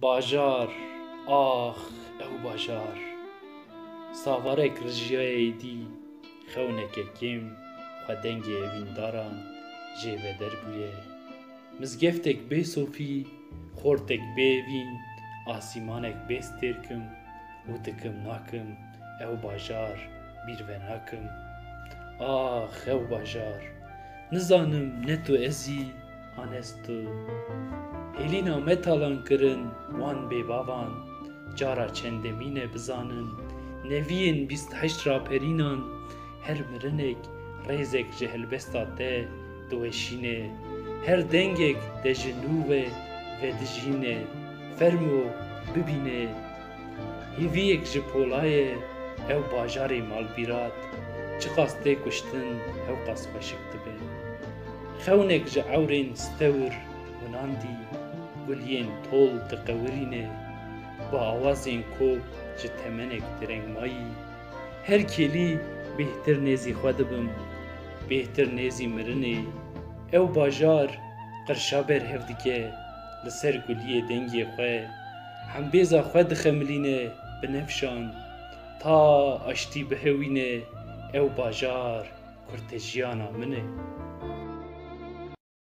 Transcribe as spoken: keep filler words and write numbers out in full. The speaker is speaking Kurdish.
Bajar, ax, ew bajar. Savarek rijiyaye êdî, xewneke kêm xwe dengê evîndaran jê veder bûye. Mizgeftek bê sofî, xortek bê evîn, asîmanek bê stêrkim û dikim nakim ew bajar bîr venakim. Ax, ew bajar. Nizanim ne tu ez î, an ez tu. Hêlîna me talan kirin wan bêbavan, cara çendemîn e bizanin, neviyên bîst heşt raperînan, her mirinek rêzek ji helbesta te diweşîne, her dengek te ji nû ve vedijîne. Fermo, bibîne. Hêviyek ji pola ye, ew bajarê malbîrat, çiqas tê kuştin, ew qas xweşik dibe. Xewnek ji ewrên stewr winandî, guliyên tol diqewirîne, bi awazên kop ji temenek direngmayî. Her kêlî bêhtir nêzî xwe dibim, bêhtir nêzî mirinê. Ew bajar qirşa berhev dike, li ser guliyê dengê xwe hembêza xwe dixemilîne binefşan. Ta aştî bihewîne, ew bajar kurtejiyana min e.